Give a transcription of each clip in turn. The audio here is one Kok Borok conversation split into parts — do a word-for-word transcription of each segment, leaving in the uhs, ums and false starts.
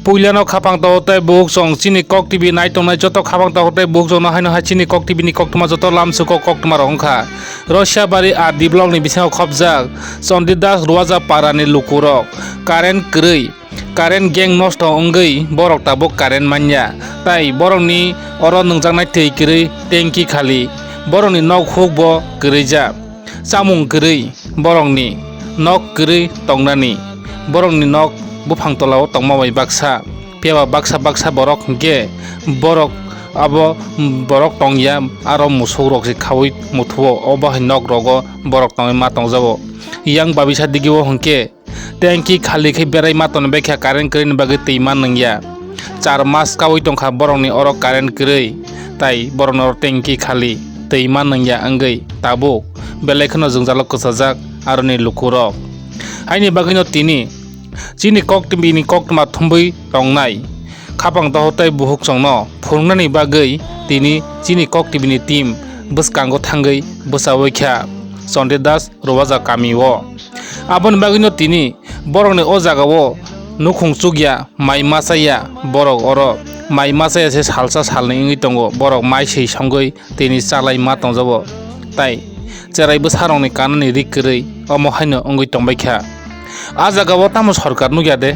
Puilano khapang tago tei buhuk chwng chini kok T V nai tongnai joto khapang tago tei buhuk chwngno haino hai chini kok T V ni koktwma joto lamsuko koktwma rok wngkha. Rosiabari R D block ni bisingo khopjak Chandidas Ruaja para ni lukurok current kwrwi, current gang nosto wngwi borok tabuk current manya, tai borokni oro nwngjaknai twi kwrwi tanki khali, borokni nok huk bo kwrwijak. Chamung kwrwi borokni nok kwrwi tongnani, borokni nok buphang tolao tongma bai baksa, phiya ba baksa baksa borok hwnkhe borok abo borok tongya, aro musuk rok se khaui muthuo, obo hai nok rogo borok tongwi ma tongjago. Yang babisa digio hwnkhe tanki khali khe berai ma tongbaikha current kwrwini bagwi twi ma nungya. Char mas kaui tongkha borokni oro current kwrwi, tai borokni oro tanki khali twi ma nungya wngwi tabuk belai kheno jwngjalo kwchajak aroni lukurok. Haini bagwino tini chini kok bini koktwma thumbwi tongnai khapang dohor tei buhuk chwngno phunuknani bagwi tini chini kok T V ni team bwskango thangwi bwchaui kha Chondidas Ruaja kamio. Aboni bagwino tini borokni o jagao nukhung chukya, mai machaya borok oro. Mai machaya se salsa salnwi wngwi tongo, borok mai swi songwi tini chalai ma tongjago. Tai cherai bwsarokni kanani rik kwrwi omo haino wngwi tongbaikha. A jagao tamo sorkar nukya de?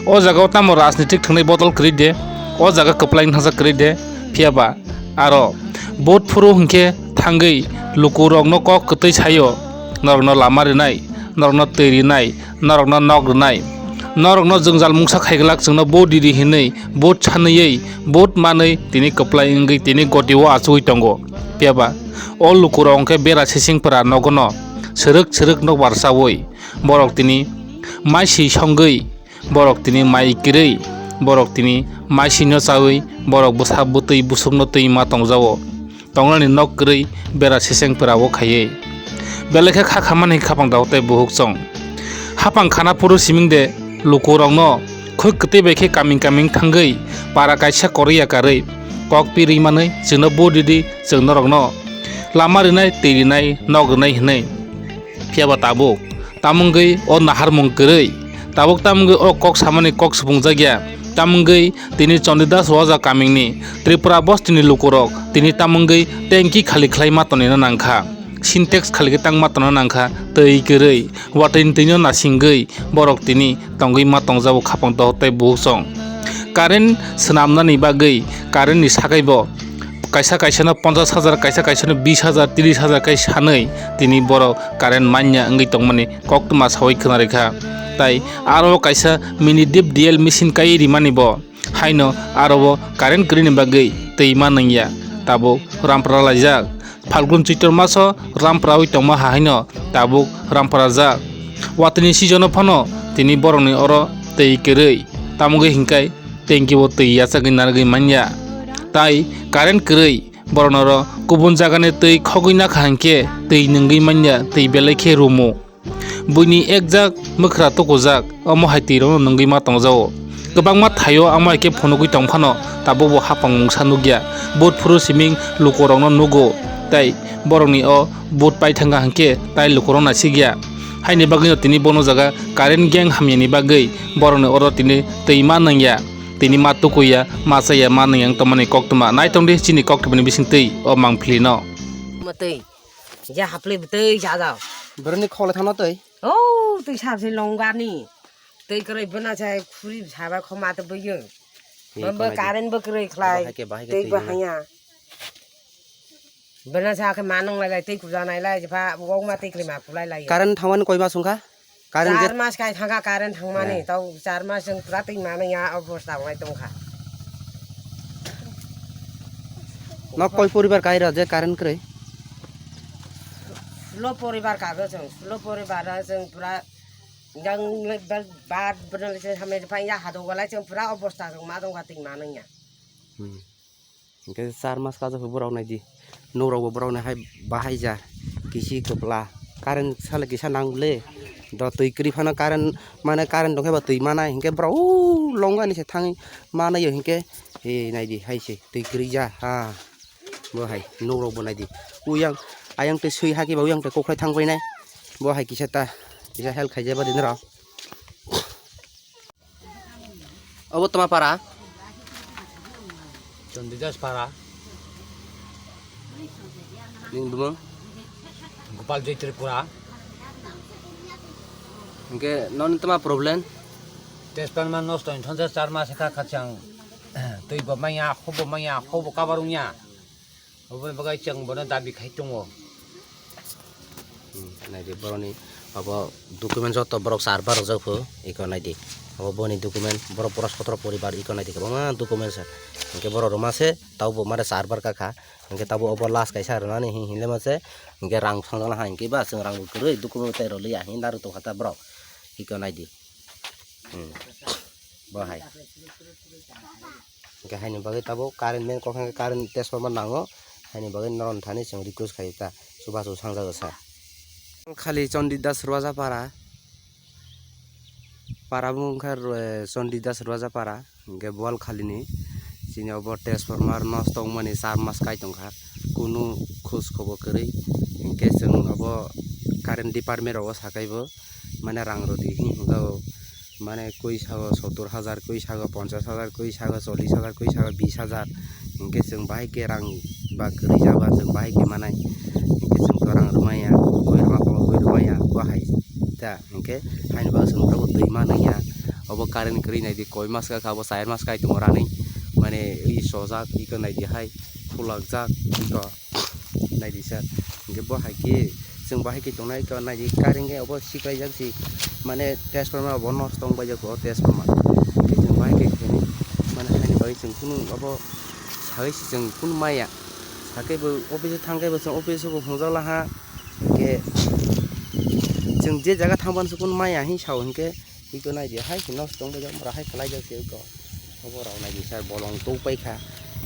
O jagao tamo rajnitik thwngnai bodol kwrwi de? O jaga kwplai wngthangsa kwrwi de? Phiya ba aro vote phuru hwnkhe thangwi lukurokno kok kwtwi saio, norokno lama rinai, norokno twi rinai, norokno nok rinai, norokno jwngjal mungsa khaiglak chwngno vote riri hinwi vote sanwi vote manwi tini kwplai wngwi tini gotio achugwi tongo. Phiya ba o lukurok hwnkhe bera sising pwra nogono swrwk swrwk nokbar chaui borok tini mai swi songwi, borok tini mai kwrwi, borok tini mai sino chaui, borok bwsa bwtwi busukno twi ma tongjago. Tongnani nok kwrwi bera seseng pwrao khaiwi. Belai khe kha khamani khapang dago tei buhuk chwng. Hapang khana phuru siming de lukurokno khuk kwtwi bai khe kaming kaming thangwi para kaisa korwi yakarwi kok pirwi manwi chwngno vote ridi, chwng norokno lama rinai, twi rinai, nok rinai hinwi. Phiya ba tabuk tamungwi o naharmung kwrwi, tabuk tamungwi o kok samani kok supungjakya, tamungwi tini Chandidas Waja kamingni Tripura bostini lukurok tini tamungwi tanki khali khlai ma tonina nangkha, Sintex khali khe tang ma tongna nangkha twi kwrwi, watwini twino nasingwi borok tini tongwi ma tongjago khapang dohor tei buhuk chwng. Current swnamnani bagwi current ni sakai bo kaisa kaisa no ponchash hajar, kaisa kaisa no bish hajar, trish hajar kai sanwi tini borok current manya wngwi tongmani koktwma sawi khwna rikha. Tai aro kaisa mini dip D L machine kai rimani bo haino aro bo current kwrwini bagwi twi ma nangya, tabuk rampra laijak. Phalgun Choitro maso rampra wi tongma haino tabuk rampra jak. Watwini season o phano tini borokni oro twi kwrwi, tamogwi hinkai tanki bo twi yachagwi narwgwi manya. Tai current kwrwi borokno oro kubun jagani twi khogwi nakha hinkhe twi nungwi manya, twi belai khe rumu. Buini ekjak mwkhra tukujak, omo hai twirokno nungwi ma tongjago. Kwbangma thaio amo hai khe phunugwi tong phano tabukbo hapang mungsa nukya. Vote phuru siming lukurokno nugo, tai borokni o vote pai thangkha hinkhe tai lukurok naisikya. Haini bagwino tini bono jaga current gang hamyani bagwi borokni oro tini twi ma nangya, tini ma tukuya, ma chaya, ma nangya wng tongmani koktwma. Naitongdi chini koktwmani bisingtwi o mangpilino. Mwtwi. Je haplwi bwtwi chajak. Boroni khole thangno twi. O, twi sabse longani. Twi kwrwi bwna se khuri saba khoma twi bwyo. He, bwbo khonai di. Current bo kwrwi khlai. Bahai khe, bahai khe twi twi bo nangna. Haya. Bwna sa khe manung lai lai, twi kuja nai lai, jepha wok ma twi kwrwi ma kulai lai. Current thangmani koi mas wngkha? Current je char mas kai thangkha current thangmani, eh. Tau char mas chwng pura twi mano ya obosta bai tongkha. Nok koi poribar kai rw je current kwrwi? Sulo poribar kago chwng, sulo poribar o chwng pura yang le bal bar bwrwng le se hamle phai ya hado walai chwng pura obosta chwng ma tongkha twi mano ya. Hmm. Hingke char mas kajak khe borok nai di. Nok rok bo borok nai hai bahai ja. Kisi kwpla. Current sale kisa nang le. Do twi kwrwi phano current mane current dong khe bo twi manai. Hingke borok o longa ni se thangwi manai yo hingke. E nai di hai se twi kwrwi ja ha. Bo hai nok rok bo nai di. Uyang ayang twi swi ha khe ba uyang twi kokhlai thang pai nai. Bo hai kisa ta. Kisa help khai ja ba di norok. Obo tma para? Chandidas para. Nini bumung? Gopal Joy Tripura. Hingke noni tma problem? Transformer nosto wngthangsa char mas kha kha chang. Twi bo manya, hok bo manya, hok bo kabar wngya. Oboni bagwi chwng bono dabi khai tongo. Hmm, naidi boroni obo document joto borok sar barok jak pho, eko naidi. Obo boni document, borok pura sotro poribar, eko naidi kwbangma document se. Hingke borok rwma se, tabo bo mare sar barka kha. Hingke tabo obo last kaisa rwnani hin hinle mase, hingke rang thangjakna ha hingke ba chwng rang bo kwrwi document tei rw liya hin narwk tongkha ta borok, eko naidi. Hmm. Bo hai. Hingke haini bagwi tabuk current main kok hingke current transformer nango. Haini bagwi norok thani chwng request khai ta. Chubachu sangjago sa. Khali Chandidas Rwajapara. Para bumung kha Rw-, Chandidas Rwajapara. Hingke bol khalini. Chini obo transformer nosto wngmani char mas kai tongkha. Kunu khus khobo kwrwi. Hingke chwng obo current department rogo sakai bo. Mane rang rwdi hwnwi hwnkha o. Mane koi sago sottor hajar, koi sago ponchash hajar, koi sago chollish hajar, koi sago bish hajar. Hingke chwng bahai khe rang ba kwrwi jaba chwng bahai khe manai. Hingke chwng to rang rwmaya, koi rwma khe koi rwmaya, bo hai ta. Hingke haini bagwi chwng tabuk twi manliya. Obo current kwrwi naidi koi mas kha kha, obo char mas kai tongo rani. Mane wi sojak, iko naidi hai khulakjak, iko. Naidi sir, hingke bo hai khe chwng bo hai khe tongnai, eko naidi current hingke obo siklaijak si, mane transformer obo nosto wng baijak o transformer. Hingke chwng bo hai khe khainai, mane haini bagwi chwng kunu obo sagwi se chwng kunu maya. Sakhe bo office o thangkhe bo chwng office o bo hwngjak laha, hingke chwng je jaga thangmani se kunu maya hin sao hingke. Iko naidi hai se nosto wngbaijak mora hai kwlaijak se iko. Obo rok naidi sir bolong tubui paikha,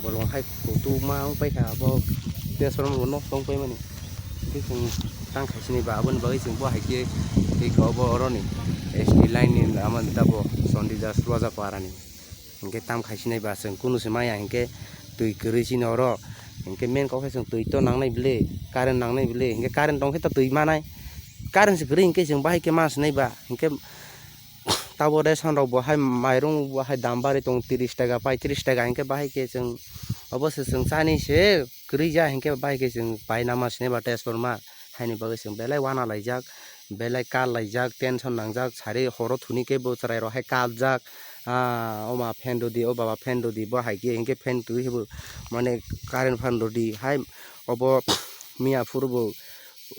bolong hai kutu ma wng paikha, abo transformer bo nosto wng paimani. Tei chwng tang khaisini ba aboni bagwi chwng bo hai khe tei obo oroni S T line ni lama dabo Chandidas Rwajapara ni. Hinkhe tam khaisinai ba chwng kunu se maya hinkhe twi kwrwi chini oro. Hinkhe main kok khe chwng twi to nangnai bwle, current nangnai bwle, hinkhe current tong khe to twi manai. Current se kwrwi hinkhe chwng bahai khe ma sinai ba hinkhe. Tabuk ration rok bo hai mairung bo hai dam bari tongo, tris taka, paitris taka, hinkhe bahai khe chwng obo se chwng chani se kwrwi ya, hinkhe bahai khe chwng paina ma sini ba transformer haini bagwi chwng belai wana laijak, belai kal laijak, tension nangjak, sari horo thuni khe bo chwrai rok hai kaljak, ah, o ma fan rwdi, o baba fan rwdi, bo hai khe hinkhe fan twi khe bo mane current fan rwdi hai obo miya phuru bo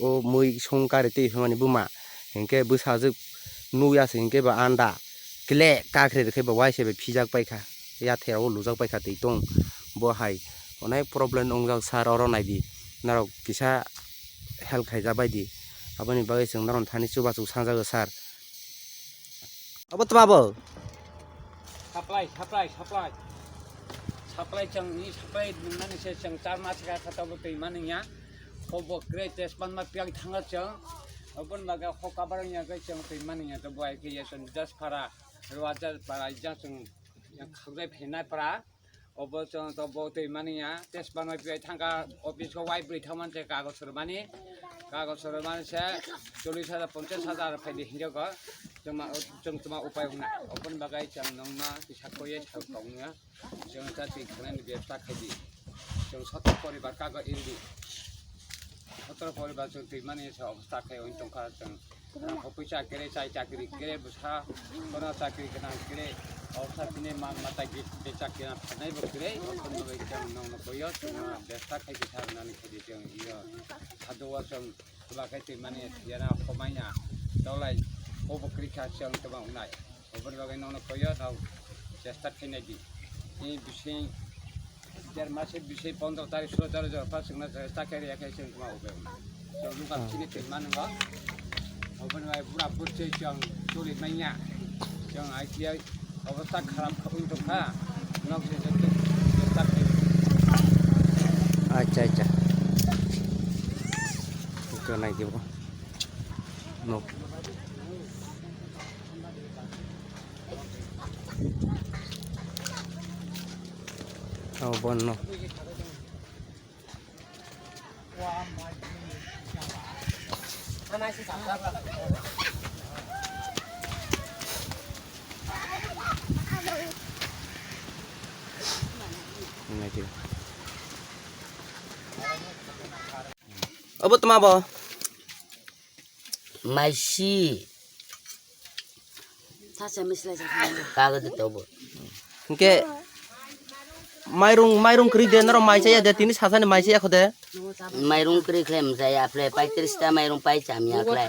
o mui song kari twi hwnmani buma hinkhe bwsajwk nukya se hinkhe bo anda kle kakre rwkhe bo waisa bai phijak paikha, yathera o lujak paikha twi tong bo hai onai problem wngjak sir, oro naidi norok kisa help khaijak baidi, aboni bagwi chwng norok thani chubachu sangjago sir. Obo twma bo? Supply, supply, supply. Supply chwng ni supply nani se chwng char mas kha kha tabuk twi mani ya. Obo kre test pan ma piang thanga chwng. Obon baga ho kabar ya khe chwng twi mani ya to bo ai khe ya chwng das para, rwajar para ja chwng ya khagdai phenai para. Obo chwng to bo twi mani ya, test ban bai pai thangkha, office o wai bwrwi thangmani se kagoj rwmani, kagoj rwmani se chollish hajar, ponchash hajar phaidi hinjago, chwng ma, chwng tma upai wngnai, oboni bagwi chwng nongno kisa koi sal tongya, chwng ta twi khanani bebsa khaidi, chwng sotro poribar kago indi, sotro poribar chwng twi mani se obostha khai wng tongkha chwng. Rang kho puisa kere, chai chakri kere, bwsa bono chakri gwnang kere, obsa tini mal mata gi-, bechak kena phanai bo kere, oboni bagwi chwng nongno boyo, chwngno besta khai kisa rwnani khaidi chwng iyo sado o chwng chuba khai twi mani thiyana khomaiya, tolai obo kwrwi kha chwng tongma wngnai. Oboni bagwi nongno koyo, rok chesta khainai di. Ni bising der mase bising pondro tarik, sulo tarik jora pa chwngno chesta khairi ya khai chwng tongma obe. Chwng lukha chini twi mani ba. Oboni bagwi bura bwrwi chwng choli manya. Chwng I T I obostha kharap kha, ui tongkha. Nok se chesta khai. Acha, acha. Ito nai dibo. Nok. Oh, bon, no. Obo tma bo? Maisi. Kago de tobo. Hingke mairung, mairung kwrwi de, norok mai chaya de, tini sasani mai chaya kho de. Mairung kwrwi khlai mchaya khlai, paitris ta mairung pai chamya khlai.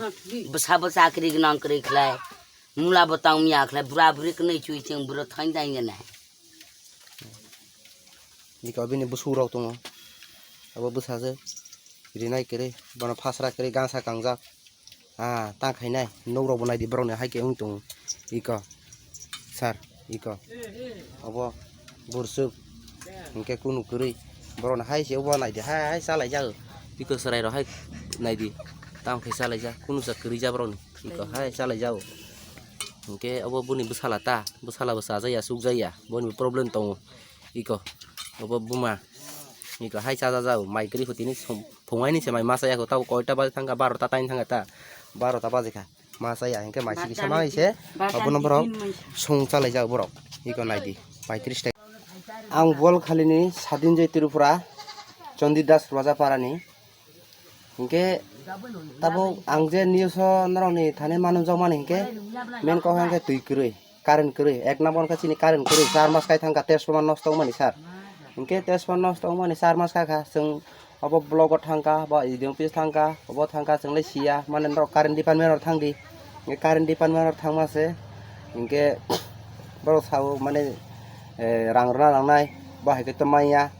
Bwsa bo chakri gwnang kwrwi khlai. Mula bo tang miya khlai, bura buri kwnwi chui chwng buro thain tang nai. Iko bini bwswk rok tongo. Abo bwsajwk rinai kwrwi, bono phasra kwrwi, gansa kangjak. Ah, ta khainai, nok rok bo naidi borok ni hai khe wng tongo. Iko, sir, iko. Obo bursuk, hingke kunu kwrwi. Borok ni hai se obo naidi, hai, hai chalai jak. Iko chwrai rok hai naidi, tamo khe chalai jak, kunu cha kwrwi jak borok ni. Iko hai chalai jak. Hingke obo boni bwsala ta, bwsala bo chajak ya, chukjak ya, boni bo problem tongo. Iko, obo buma. Iko hai chaja jau, mai kwrwi pho tini som-, phungaini se mai ma chaya kho, tabo koita baje thangkha, barota time thangkha ta, barota baje kha. Ma chaya, hingke mai sigi sama ise, abono borok song chalai jau borok. Iko naidi, paitris ta. Ang Bolkhalini Sadinjoy Tripura, Chandidas Rajapara ni. Hingke tabuk ang je news o norok ni thani manu jokmani hingke main kok hingke twi kwrwi, current kwrwi, ek number khe chini current kwrwi, char mas kai thangkha transformer nosto wngmani sir. Hingke transformer nosto wngmani char mas kai kha, chwng obo block o thangkha, bo E D M office thangkha, obo thangkha, chwng le siya, mane norok current department o thangdi. Hingke current department o thangma se, hingke borok sao mane, eh, rang rwna nangnai, bo hai khe to manya,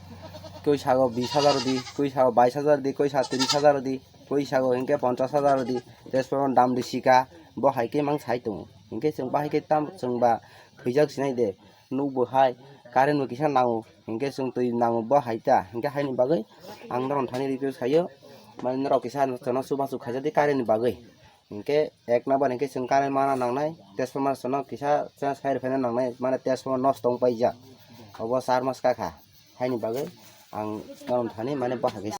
koi sago bis hajar di, koi sago bais hajar di, koi sa tris hajar di, koi sago hingke ponchas hajar di, transformer dam di sika, bo hai khe mang sai tongo. Hingke chwng bahai khe tam chwng ba thwijak sinai de, nuk bo hai, current bo kisa nango, hingke chwng twi nango bo hai ta, hingke haini bagwi ang norok thani request khaio, mane norok kisa chwngno chubachu khaijak di current ni bagwi. Hingke ek number hingke chwng current mana nangnai, transformer chwngno kisa change khai rwphaina nangnai, mane transformer nosto wng paijak. Obo char mas kakha, haini bagwi ang norok thani mane bahai khe